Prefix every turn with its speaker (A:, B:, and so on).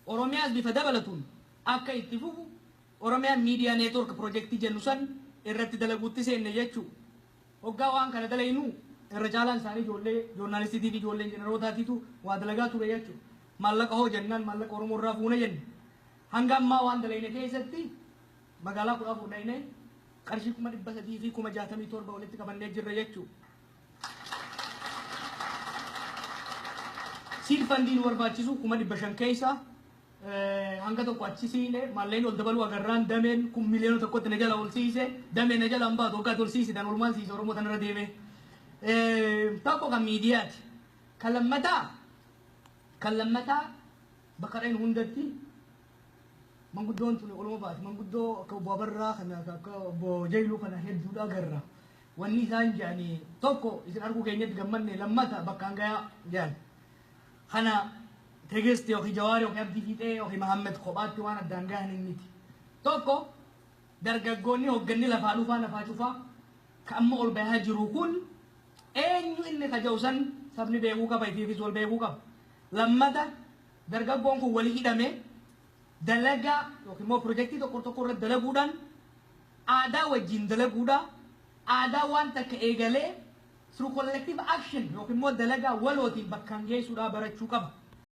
A: Oromiyaas bifa dabalatuun akka itti fufu Oromiyaa Miidiyaa Neetwork pirojektii jennu san irratti dalaguutti seenne jechuu. Hoggaa waan kana dalaynu irra caalaan isaanii ijoollee joornaalistiitii fi ijoollee injiinarootaatiitu waa dalagaa ture jechuudha. Maallaqa hoo jennaan, maallaqa Oromoo irraa fuune jenne. Hanga ammaa waan dalayne keessatti magaalaa 14 dhayne, qarshii 367,000 walitti qabannee jirra jechuudha. Seed fundii nu barbaachisu 500,000 keessa hanga tokko achi siine. Maallaqni ol dabaluu agarraan dameen kun 1,000,000tti na jala ol siise. Damee na jala hin baatu, waggaatti ol siisitan, olumaan siise Oromoo tanarra deeme. Tokko kan miidiyaati. Kan lammataa bakka dhaynu hundatti manguddoon tun oluma baati. Manguddoo akka obbo Abarraa kana, akka obbo Jailuu kana hedduudha agarra. Wanni isaan jedhanii tokko, "Isin arguu keenyatti gammanne, lammata bakkaan gayaa," jedhan. Kana Tegest yookiin Jawaar yookiin Abdii Fiixee yookiin Mahammed kophaatti waan addaan gahan hin miti. Tokko, dargaggoonni hoogganni lafaa dhufaa lafaa cufaa ka amma ol bahaa jiru kun eenyu inni kaja'u san sabni beekuu qaba, ifiifis wal beekuu qaba. Lammata, dargaggoon kun wali hidhame dalagaa yookiin immoo pirojektii tokko tokko irratti dalaguudhaan, aadaa wajjin dalaguudha. Aadaa waan takka eegalee through collective action yookiin immoo dalagaa walootiin bakkaan geessuudhaa barachuu qaba.